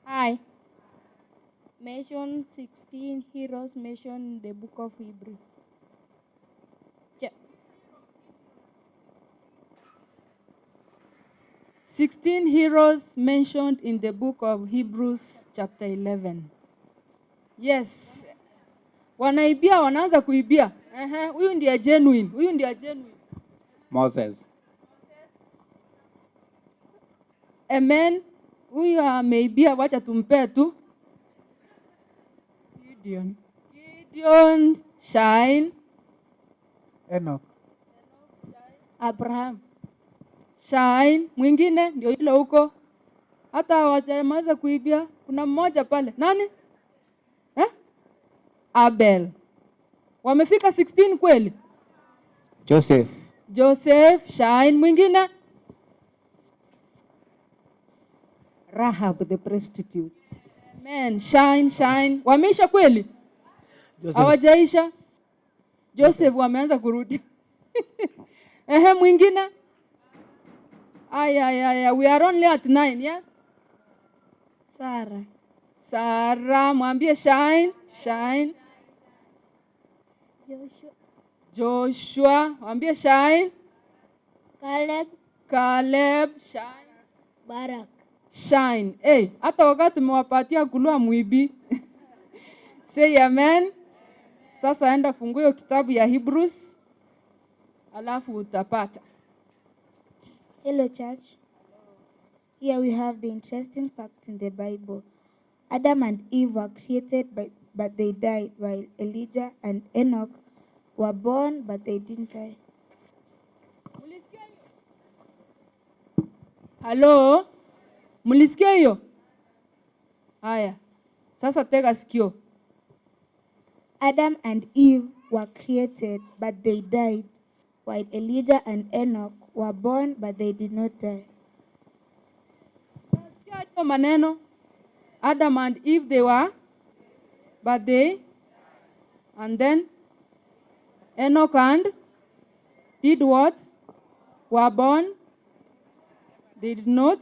Hi. Mention 16 heroes mentioned in the book of Hebrew. Cha- 16 heroes mentioned in the book of Hebrews chapter 11. Yes. Wanaibia, wanaanza kuibia. Ehe, huyu ndiye genuine. Huyu ndiye genuine. Moses. Amen. Huyu ameibia, wacha tumpee tu. Gideon. Gideon, shine. Enoch. Abraham. Shine. Mwingine ndio ile huko. Hata hawajamaliza kuibia. Kuna mmoja pale. Nani? Eh? Abel. Wamefika 16 kweli? Joseph. Joseph, shine. Mwingine? Rahab the prostitute. Amen. Shine, shine. Wameisha kweli? Joseph. Hawajaisha? Joseph wameanza kurudi. Ehe, mwingine? Aya, aya, aya. We are only at 9, yes? Sarah. Sarah, mwambie shine, shine. Joshua. Joshua, mwambie shine. Caleb. Caleb, shine. Barak. Shine. Hey, hata wakati tumewapatia kulua mwibi. Say amen. Sasa enda fungue hiyo kitabu ya Hebrews alafu utapata. Hello, church. Here we have the interesting facts in the Bible. Adam and Eve were created, but they died, while Elijah and Enoch were born, but they didn't die. Halo, mlisikia hiyo? Haya, sasa tega sikio. Adam and Eve were created, but they died, while Elijah and Enoch were born, but they did not die. Sikia hiyo maneno. Adam and Eve, they were, but they, and then Enoch and did what? Were born. They did not.